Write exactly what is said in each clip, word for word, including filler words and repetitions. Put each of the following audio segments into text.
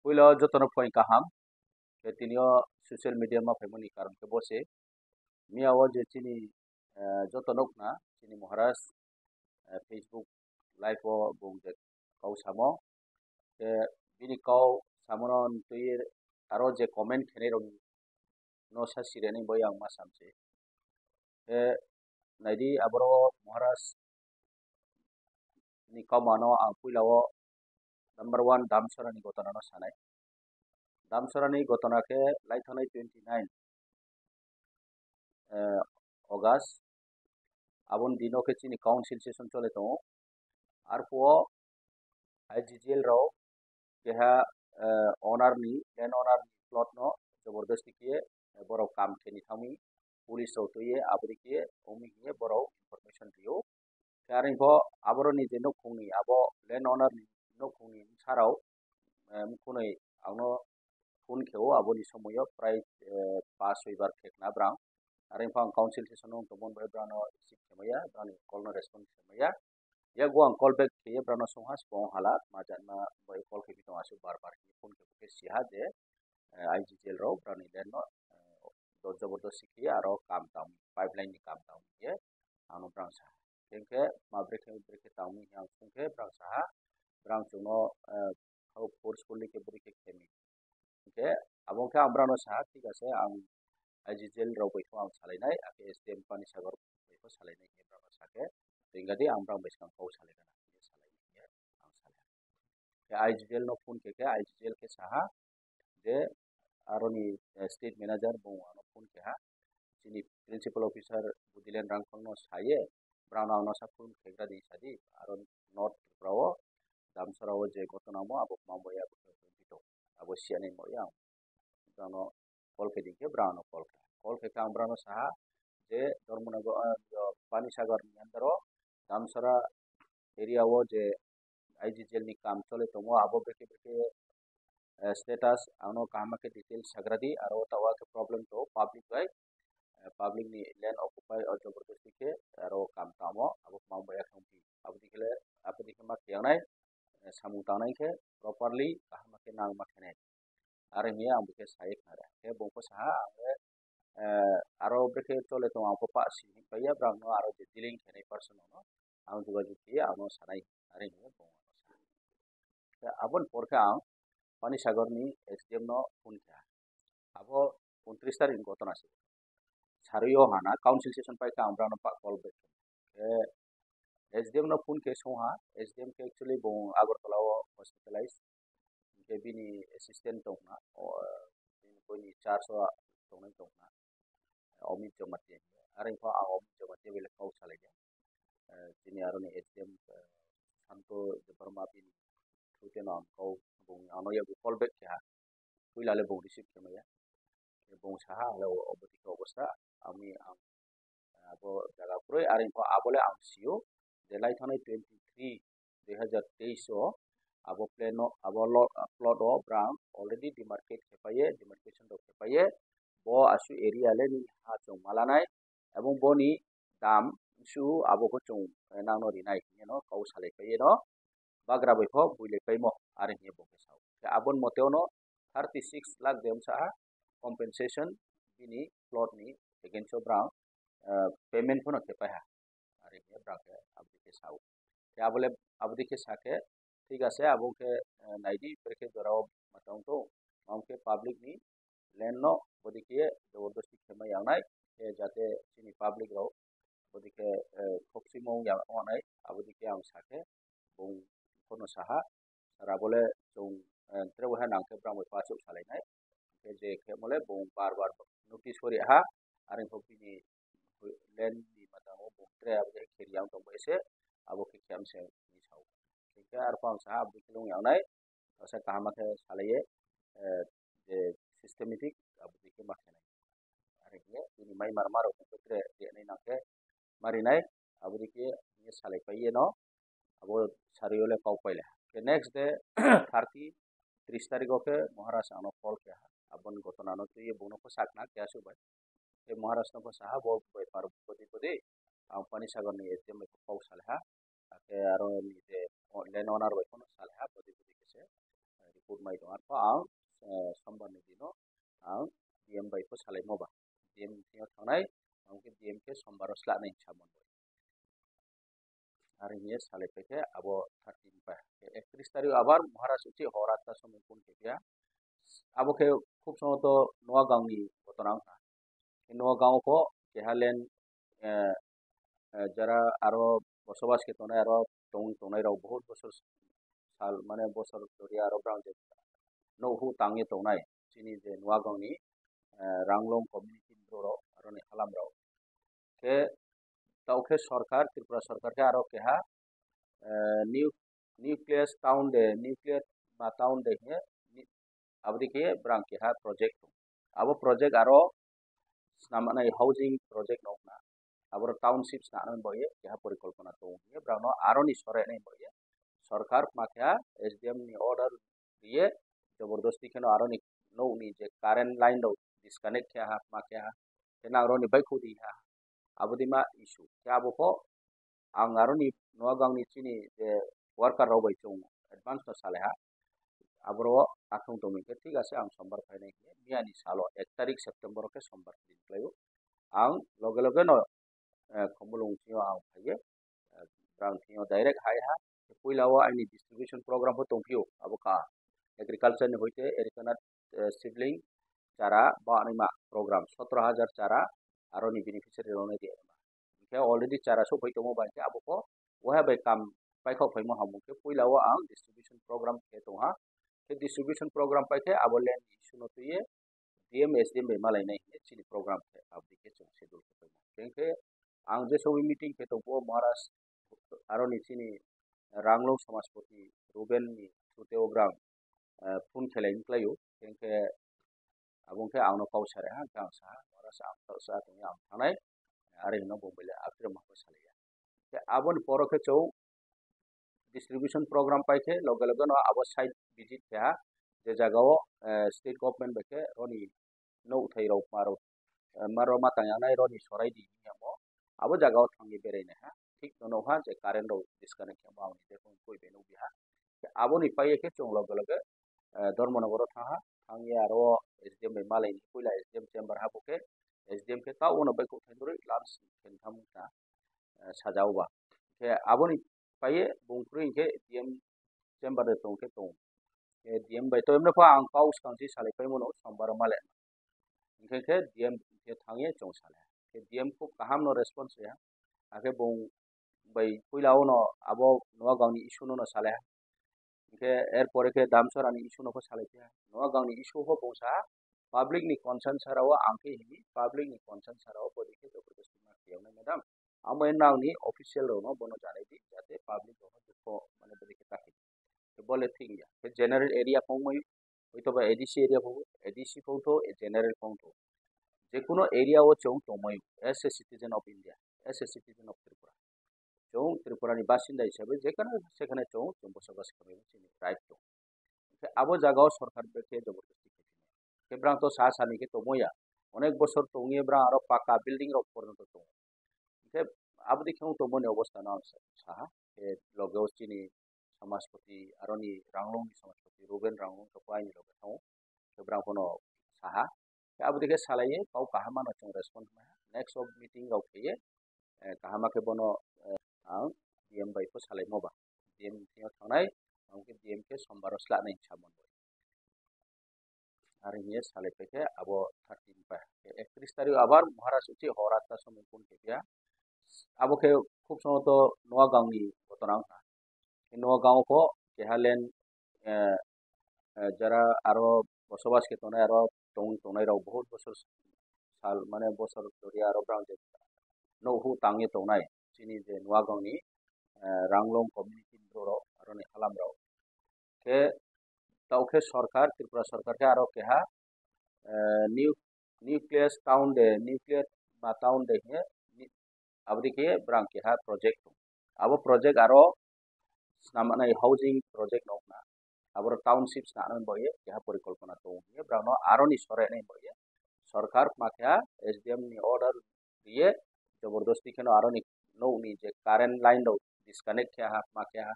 Puila o jotono phoin kaham. Khe tini o social media ma phaimani karon khe bo se. Miya o je chini, eh, joto nukna, chini Maharaj, eh, Facebook live o bung je kau samo. Khe bini kau samono twi aro je comment khenai rok no sa sireni bo yang ma samse. Khe naidi aboro Maharaj ni kaumano ang puila o number one Damsara ni gotona no sanai. Damsara ni gotona khe laithanai twenty nine, eh, August. Aboni dino khe chini council session chole tongo. Arphuo I G G L rok keha, eh, owner ni, land owner ni plot no jabardasti khe, eh, borok kam khe ni thangwi police rok twiwi aboni khe wngwi hinkhe borok information rio. Khe aroni pho aboroni je nukhungni abo land owner ni nukhungni bwsarok, eh, mukhuno angno phone khe o aboni somoio prai, eh, pas soi bar khe khna brang. Are wngkha ang council session o tongmani bai brano receive khe maya, brani call no respond khe maya. Yago ang call back khe brano songha sipong hala ma janma bai call khe bitong asu bar bar khe phone khe khe siha je, eh, I G G L rok brani land no, eh, do jabardasti khe aro kam tam pipeline ni kam tam ye ano brang sa. Khe khe ma brekhe brekhe tam ni ang sung khe brang saha brang chungno, eh, forcefully khe bwrwi khe khemi. Hingkhe abo wngkhe ang brano saha, "Thik ase, ang I G G L rok bai khe ang salainai, akhe S D M Panisagar bai khe salainai," hinwi brano sakhe, "Twi wngkha di, ang brang bai swkang kok salaikha na," hinwi salainai hinwi ang salai. Khe I G G L no phone khe khe I G G L khe saha je aroni, eh, state manager bo ano phone khe ha, chini principal officer Budilen Rangkhang no saye, brano ano sa phone khe gra di sadi, aro North Tripura o Damsara o je gotona mo abo mambo ya abo khe abo siya nai mo yang. Brano call khe dingkhe brano call khe. Call khe khe ang brano saha je Dharmanagar, ah, yo, Panisagar ni under o Damsara area o je I G G L ni kam chole tongo abo beke beke, eh, status ano kaham khe detail sagra di aro tawa khe problem to public bai, eh, public ni land occupy o jabardasti khe aro kam tamo abo mambo ya thang di abo dikhe le abo dikhe ma khe yang nai, eh, samung tangnai khe properly kaham khe nang ma khe nai. Are hinwi ang bokhe sai khna rw khe bokhe saha ang, eh, aro bokhe chole tong ang pa si hinpai ya brang no aro je dealing khenai person no ang jogajog khe ang no sanai are hinwi bong ano sa. Khe aboni por khe ang Panisagar ni S D M no phone kha. Abo untris tarik ni gotona se. Sarwi o hana council session pai kha ang brano pa call back. Khe S D M no phone khe songha, S D M khe actually bo Agartala o hospitalize. Hingkhe bini assistant tongna, o, bini boini charge o tongnai tongna, Omit Jamatia. Are wngkha ang Omit Jamatia bai le kok salai ya. Eh, chini aroni S D M, eh, Santo Debbarma bini through teno ang kok bung ano yago call back kha. Puila le bung receive khe maya. Bung saha le obo dikhe obostha, ami ang abo jaga kwrwi, are wngkha abo le ang sio je lai thanai twenty three dui hazar teis o abo plan no, abo lo-, plot o brang already demarcate khe paye, demarcation rok khe paye, bo asu area le nini ha chwng malanai, ebong boni dam su abo khe chwng, eh, nangno rinai hinwi no kok salai paye no, bagra bai kho builai paimo, are hinwi bo khe sao. Khe aboni mote ono thirty six lakh de wngsa ha compensation bini plot ni against o brang, eh, payment phano khe pai ha. Are hinwi brang khe aboni khe sao. Khe abo le aboni khe sa khe, thik ase, abo khe, eh, naidi, brekhe jora o matang to, abo khe public ni land no bodi khe jabardasti khe ma yang nai, khe jate chini public rok bodi khe, eh, khopsimo wng ya, wng nai, abo dikhe ang sa khe bung phano saha, sir abo le chwng, eh, tre bo hai nang khe brang bai paisuk salai nai, khe je khe mo le bung bar bar notice kori ha, are wngkha bini land ni matang o bung tre abo dikhe kheri yang tong bai se, abo khe khe am se ni sao. Hingkhe arpho ang saha abo dikhe wng yang nai, asa kaham khe salai ye, eh, je systematic abo dikhe ma khe nai. Are khe bini mai mar mar rok tre de nai nang khe mari nai, abo dikhe salai pai ye no, abo sari o le kok pai le. Khe next day thirty, tris tarik o khe Maharaj ano call khe ha, aboni gotona no twi bung no khe sakna khe asuk bai. Khe Maharaj no khe saha bo bai par bodi bodi, ang Panisagar ni S D M bai kok salai ha, akhe aro ni je land owner bai phano salai ha bodi bodi khe se, eh, kurmai tong arpho ang, eh, sombar ni dino ang D M bai pho salaimo ba. D M thio thangnai, ang khe D M khe sombar o slanai hinwi samani. Ari hinwi salai paikhe abo thirteen pa. Ekatris tarik abar Maharaj uchi hor atta somoi phone khe phiya. Abo khe khub somoto Noagang ni ghotona wngkha. Noagang o pho keha land, eh, eh, jara aro bosobas khe tongnai aro tong-, tongnai rok bahut bosor sal, mane bosor dhori aro brang je nouh huh tangwi tongnai chini je Noagang ni, eh, Ranglong community ni borok rok aro ni halam rok. Khe tao khe sorkar, Tripura sorkar khe aro keha, eh, nu-, nucleus town de, nuclear ma town de hinwi ni-, aboni khe brang keha project tong. Abo project aro snamnai housing project no wngkha. Aboro township swnamnai bo ye keha porikolpona tongo hinwi brang no aro ni sore nai bo ye sorkar ma keha S D M ni order riye jobordosti kheno aro ni nouh ni je current line rok disconnect khe ha ma khe ha khe nang rok ni baikhu di ha. Abo di ma issue khe abo pho ang aro ni Noagang ni chini je worker rok bai chwng advance no salai ha. Aboro akhung tongwi khe thik ase ang sombar phainai hinwi miyani salo ek tarik September o khe sombar din khlaio. Ang loge loge no, eh, Khumulwng thio ang phaiye, eh, brang thio direct hai ha. Puila o aini distribution program bo tongphio, abo kha agriculture ni hoite Ericanuts, eh, seedling chara ba anima program sotro hajar chara aro ni beneficiary rok nai di. Hingke already chara sopai tongo bai khe abo pho waha bai kam paikha phaimo hamung khe puila o ang distribution program khe tongha. Khe distribution program paikhe abo land issue no twiye D M S D M bai malainai hinwi chini program khe aboni khe chwng schedule khe paimo. Hingke ang je sobi meeting khe tongbo Maharaj aro ni chini Ranglong Samajpati Ruben ni through te o brang, eh, phone khelai wngkhlaio. Hingke abo wngkhe ang no kok sare ha, hingke ang sa ha, oro sa ang sa tongwi ang thangnai, ari hino bo bele aphiro ma bo salaiya. Khe aboni poro khe chwng distribution program paikhe loge loge no abo site visit khe ha, je jaga o, eh, state government bai khe roni nouhthai rok ma rok, eh, ma rok ma tang yangnai roni sorai di hinwi amo abo jaga o thangwi berai nai ha. Thik no nokha je current rok disconnect khe ma ang ni je phone koi bai nukbi ha. Aboni paiye khe chwng loge loge, eh, Dharmanagar o thang ha, thangwi aro S D M bai malaini puila S D M chamber ha bo khe S D M khe ta uano bai kok thainwi rwi lunch khe thang wngkha, eh, sajao ba. Khe aboni paiye bung kwrwi hinkhe D M chamber de tong khe tong. Khe D M bai to emno pha ang kau swkang si salai paimano sombar o male. Hinkhe khe D M khe thangye chwng salai. Khe D M kok kaham no response ya. Akhe bung bai puila uno abo Noagang ni issue no no salai. Hinkhe er pore khe Damchara ni issue no pho salai phiya. Noagang ni issue pho bung sa public ni concern sara o ang khe hini public ni concern sara o bodi khe jobordosti ma khiyang nai madam. Amo e nang ni official rok no bono janai di jate public rok no dukho mane bodi khe ta khe. Khe bole thik ya. Khe general area phongmai, hoito ba A D C area phongo, A D C phongtho, general phongtho. Jekuno area o chwng tongmai as a citizen of India, as a citizen of Tripura. Chwng Tripura ni basinda hisabe jekhane sekhane chwng, chwng bosobas khlai chini right dong. Khe abo jaga o sorkar bai khe jobordosti khe. Khe brang to sa sani khe tongmaya. Onek bosor tongye brang aro paka building rok porjonto tongo. Khe abo dikhe wng tongmani obostha no ang sa-, saha. Khe loge o chini Samajpati, aroni Ranglong ni Samajpati, Ruben Ranglong rok aini loge tongo. Khe brang phano saha. Khe abo dikhe salaiye kau kaham mano chwng response maiha. Next o meeting rok kheye, eh, kaham khe bono, eh, ang D M bai pho salaimo ba. D M thio thangnai, ang khe D M khe sombar o slanai samon. Ari hinwi salai paikhe abo thirteen pa. Ekatris tarik abar Maharaj uchi hor atta somoi phone khe phiya. Abo khe khub somoto Noagang ni ghotona wngkha. Noagang o pho keha land, eh, eh, jara aro bosobas khe tongnai aro tong-, tongnai rok bahut bosor sal mane bosor dhori aro brang je nouh huh tangwi tongnai chini je Noagang ni, eh, Ranglong community ni borok rok aro ni halam rok. Khe tao khe sorkar, Tripura sorkar khe aro keha, eh, nu-, nucleus town de, nuclear ma town de hinwi ni-, abo dikhe brang keha project tong. Abo project aro snamnai housing project no wngkha. Aboro township swnamnai bo ye keha porikolpona tongo hinwi brang no aro ni sore nai bo ye sorkar ma keha S D M ni order riye jobordosti kheno aro ni nouh ni je current line rok disconnect khe ha ma khe ha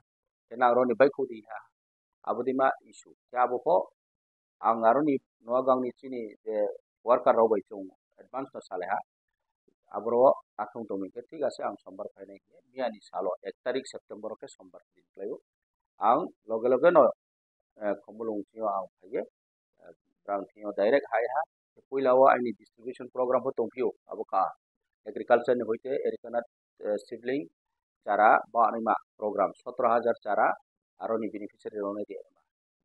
khe nang rok ni baikhu di ha. abo dima issue. Khe abo pho ang aroni Noagang ni chini je worker rok bai chwng advance no salai ha. Aboro akhung tongwi khe thik ase, ang sombar phainai hinwi miyani salo ek tarik September o khe sombar din khlaio. Ang loge loge no, eh, Khumulwng thwio ang phaiye, eh, brang thwio direct hai ha. Puila o aini distribution program bo tongphio, abo ka agriculture ni hoite Erikanat, eh, seedling chara ba anima program sotro hajar chara aroni beneficiary rokno di.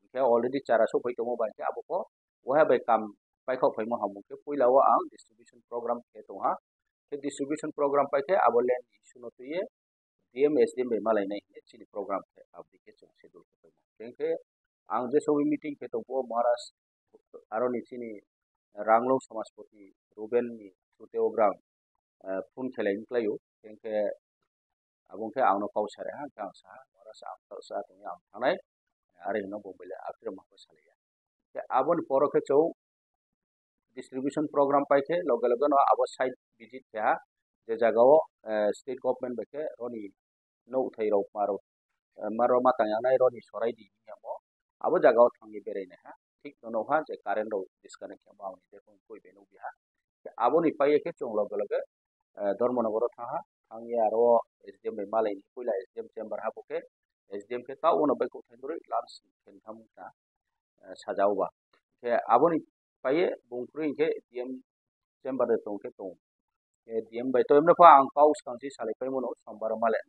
Hingke already chara sophai tongo bai khe abo pho waha bai kam paikha phaimo hamung khe puila o ang distribution program khe tongha. Khe distribution program pai khe abo land issue no twiye D M S D M bai malainai hinwi chini program khe abdi khe chwng schedule khe paimo. Hingke ang je sobi meeting khe tongbo Maharaj aroni chini Ranglung Samaspati Ruben ni through te o brang, eh, phone khelai wngkhlaio. Hingke abo wngkhe ang no kok sare ha, hingke ang sa ha, oro sa ang sa tongwi ang thangnai, are hino bo bole akhir ma ko salaiya. Khe aboni poro khe chwng distribution program pai khe loge loge no abo site visit khe ha, je jaga o, eh, state government bai khe roni nouhthai rok maro, eh, maro ma tang yangnai roni sorai di hingya mo abo jaga o thangwi berai nai ha, thik no nokha je current rok disconnect khe ma ang ni je koi bai nukya ha. Aboni paiye khe chwng loge loge, eh, Dharmanagar o thang ha, thangwi aro S D M bai malaini puila S D M chamber ha bo khe S D M khe ta uno bai kok thainwi lunch khe tham wngkha, eh, sajao ba. Khe aboni paiye bung kwrwi hinkhe D M chamber de tong khe tong. Khe D M bai to emno pha ang kau swkang si salai pai mano sombar o male.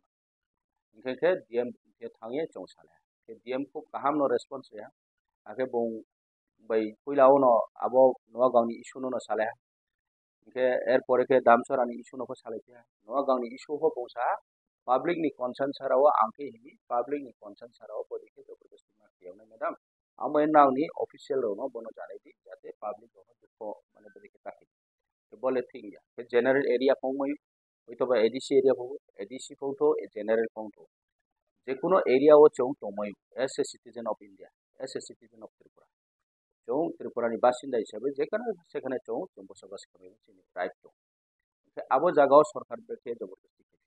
Hinkhe khe D M khe thangye chwng salai. Khe D M khub kaham no response ya. Akhe bung bai puila uno abo Noagang ni issue no salai. Hinkhe er pore khe Damchara ni issue no pho salai phiya. Noagang ni issue pho bung sa public ni concern sara o ang khe hini public ni concern sara o bodi khe jabardasti ma khiyoknai madam. Amo en nang ni official rok no bono janai di jate public rok no dukho mane bodi khe ta khe. Khe bole thik ya. Khe general area phung mai, hoito ba A D C area phung, A D C phung tho, general phung tho. Jekuno area o chwng tongmai as a citizen of India, as a citizen of Tripura. Chwng Tripura ni basinda hisabe jekhane sekhane chwng, chwng bosobas khamwi chini right tong. Khe abo jaga o sorkar bai khe jabardasti khe.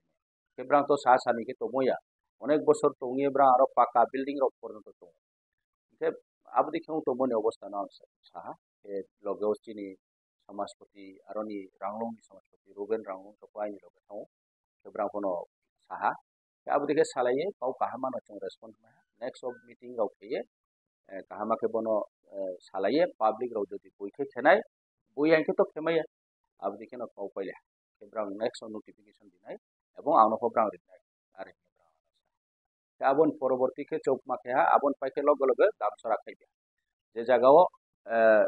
Khe brang to sa sani khe tongmaya. Onek bosor tongye brang aro paka building rok porno to tong. Khe abodi khe tongmani obostha no ang sa, sa ha. Khe loge o chini Samaspati, aroni Ranglung ni Samaspati, Ruben Ranglung to aini loge tong. Khe brang kono sa ha. Khe abodi khe salaiye, kau kaham mano chwng response ma. Next of meeting rok kheye, eh, kaham khe bono, eh, salaiye, public rok jodi bui khe khenai, bui yang khe to khemaya. Abodi khe no kau paile. Khe brang next o notification dinai, ebong ang no pho brang rinai. Are khe brang. Khe aboni poroborti khe chwng ma khe ha, aboni pai khe loge loge Damchara khai di. Je jaga o, eh,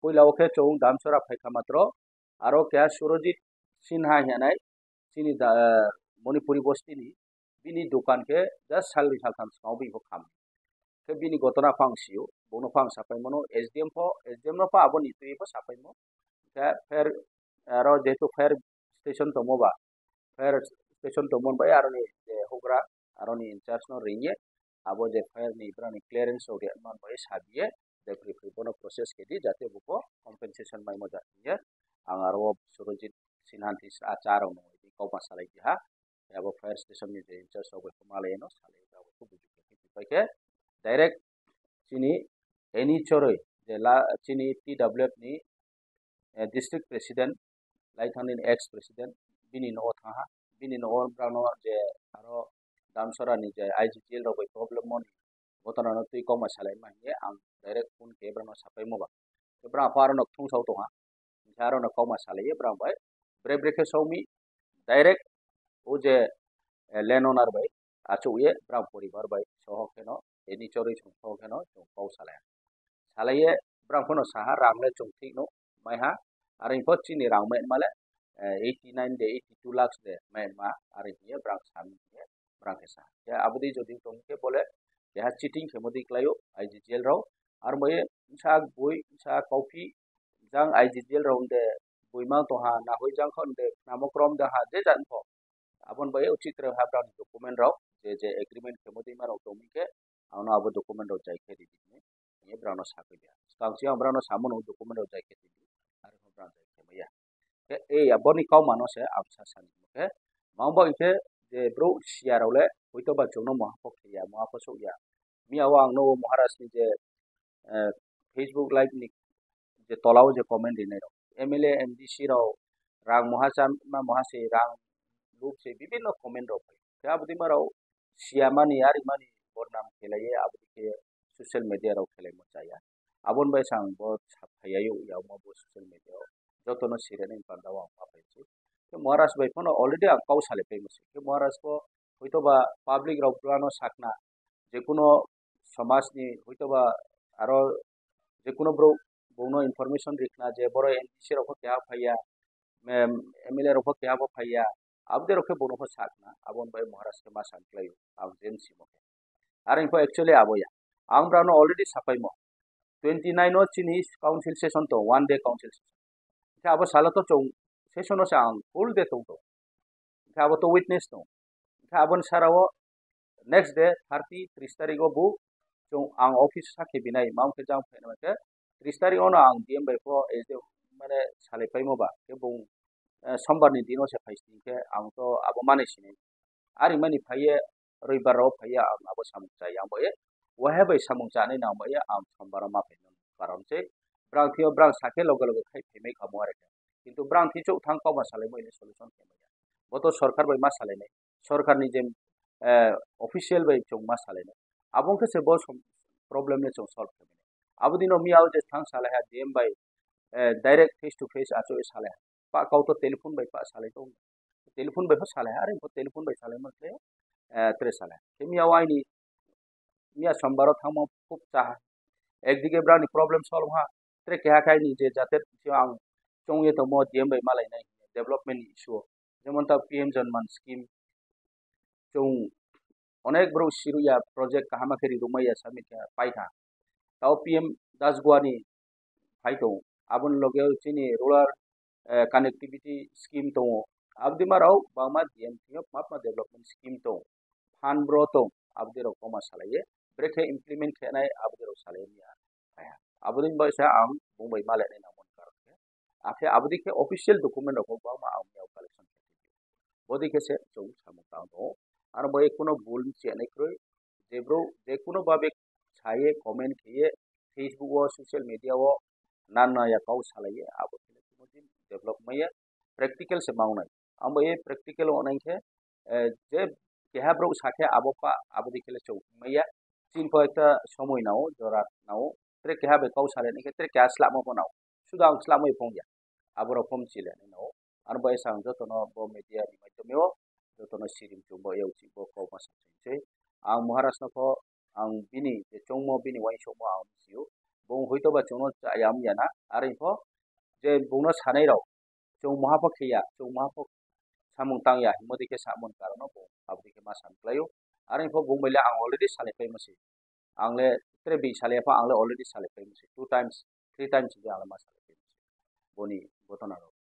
puila o khe chwng Damchara phai kha matro, aro khe Surojit Sinha hinai, chini da, eh, Manipuri bosti ni, bini dokan khe just salni saltham swkang o bini pho kham. Khe bini gotona pho ang sio, bono pho ang sapai mano, S D M pho, S D M no pho aboni twi pho sapai mo. Khe pher, aro jehetu fire station tongmo ba, fire station tongmo bai aroni je hugra, aroni in charge no ringye, abo je fire ni brani clearance rok riyakman bai sabiye, je phri phri bono process khe di, jate bo compensation mai mo ja hiye. Ang aro Surojit Sinha ni sa, a cha rok no kok ma salai di ha. Abo fire station ni je in charge rok bai khe malai no salai, abo khe buju khe pai khe direct chini Eni Choroi je la chini T W F ni, eh, district president, laithang nini ex president, bini nogo thang ha, bini nogo brang no je aro Damchara ni je I G G L rok bai problem mani gotona no twi kok ma salai ma hiye ang direct phone khe brang no sapai mo ba. Khe brang pho aro no thung sao tong ha. Hingke aro no kok ma salaiye brang bai. Bre bre khe songmi direct o je, eh, land owner bai achuk ye brang poribar bai soho kheno, Eni Choroi chwng soho kheno chwng kok salai. Salaiye brang phano saha rang le chwng thik no mai ha. Are pho chini rang mai male, eh, eighty nine de, eighty two lakhs de mai ma are hiye brang sami hiye brang khe sa. Ya abodi jodi tong khe bole keha cheating khemo di klaio I G G L rok. Ar moye sa bui sa copy jang I G G L rok de bui mang tong ha, na hoi jang khon de namo krom de ha, je jan pho. Abon bai uchit re ha brang document rok, je je agreement khemo di ma rok tong khe, ano abo document rok jai khe di di. Ye brang no sa khe dia. Skang si ang brang no samo no document rok jai khe di di. Ar brang jai khe maya. Khe, e, aboni kok mano se ang sa sani khe. Mangbo hingke je bro siya rok le, hoito ba chwngno mo hapok ya, mo hapok sok ya. Miya o ang no Maharaj ni je, eh, Facebook live ni je tola o je comment rinai rok, M L A, M D C rok rang moha cha ma moha se rang luk se bibinno comment rok phai. Khe abodi ma rok siya mani ari mani bodnam khelai ye abodi khe social media rok khelai mo chaya. Abon bai sang bo sa phai ya yo ya mo bo social media o joto no sireni panda o ang ma phai se. Khe Maharaj bai phano already ang kau salai phai mo se. Khe Maharaj bo hoito ba public rok bwlano sakna, jekuno somajni hoito ba aro jekuno borok bongno information rikna je borok M D C rok bo keha phaiya, em, M L A rok bo keha bo phaiya, aboni rok khe bongno bo sakna, aboni bai Maharaj khe ma san khlaio, ang je simo khe. Are info actually abo ya. Ang brano already sapaimo. Twenty nine o chini council session to, one day council session. Khe abo salo to chong session o se ang full day tong to. Khe abo to witness tong. Khe aboni sara o next day thirty, tris tarik o bo chong ang office sakhe binai, mam khe jang phaina khe tris tarik o no ang D M bai pho, eh, je mane salai paimo ba, khe bung, eh, sombar ni din o se phai sini khe ang to abo mane sini. Ari mani phaiye roibar rok phaiye ang abo samung chai ang bai. Wahe bai samung chanai nang bai ang sombar o ma phai nang karon se. Brang thio brang sakhe loge loge khai phaimai kamo are. Kintu brang thi chuk thang kok ma salai mo ini solution khe maya. Bo to sorkar bai ma salai nai. Sorkar ni je, eh, official bai chuk ma salai nai. Abo khe se bo som-, problem le chuk solve khe maya. Abo dino miya o je thang salai ha D M bai, eh, direct face to face acho salai ha. Pa kau to telephone bai pa salai to. Telephone bai pho salai ha, are bo telephone bai salai mo khe, eh, tre salai. Khe miya o aini miya sombar o thangmo khub cha ha. Ekdige brani problem solve ha. Tre keha khai ni je jate ang chong ye tongmo D M bai malai nai development ni issue o. Jemon ta P M Janman scheme chong onek borok siru ya project kaham khe ri rwmai ya sami khe pai kha. Tao P M Das Gua ni phai tongo. Aboni loge chini rural, eh, connectivity scheme tongo. Abdi ma rok bangma D M thio mapma development scheme tongo. Phan bro tong abdi rok koma salai ye. Brekhe implement khe nai abdi rok salai ya. Aboni bai sa ang bung bai ma le nai nang mon kar khe. Akhe abdi khe official document rok bangma ang yau collection khe. Bodi khe se chong samung tang tongo. Aro bai kuno bul chenai kroi. Je bro, je kuno babe saye comment khiye Facebook o social media o nan na ya kau salai ye abo khe kuno din develop maya practical se maunai. Ang bai practical o nang khe, eh, je keha borok sakhe abo pa abo di khe le chong maya. Chin pho ekta somoi nao, jora nao. Tre keha bai kau salai nai khe tre keha slamo pho nao. Suda ang slamo phong ya. Abo rok phom chile nai nao. Ano bai sang joto no bo media ni maitom o joto no sirim chung bo yau chi bo kau ma sa sei. Ang Maharaj no pho ang bini je chongmo bini uaisukmo ang sio. Bung hoito ba chungno chayam yana. Are pho je bungno sanai rok chung moha pho khiya, chung moha pho samung tang ya himo dikhe samung karon no bo abo dikhe ma san klaio. Are pho bung bai le ang already salai pai masi. Ang le tre bi salai pho ang le already salai pai masi. Two times, three times bi ang le ma salai pai masi. Boni botona rok.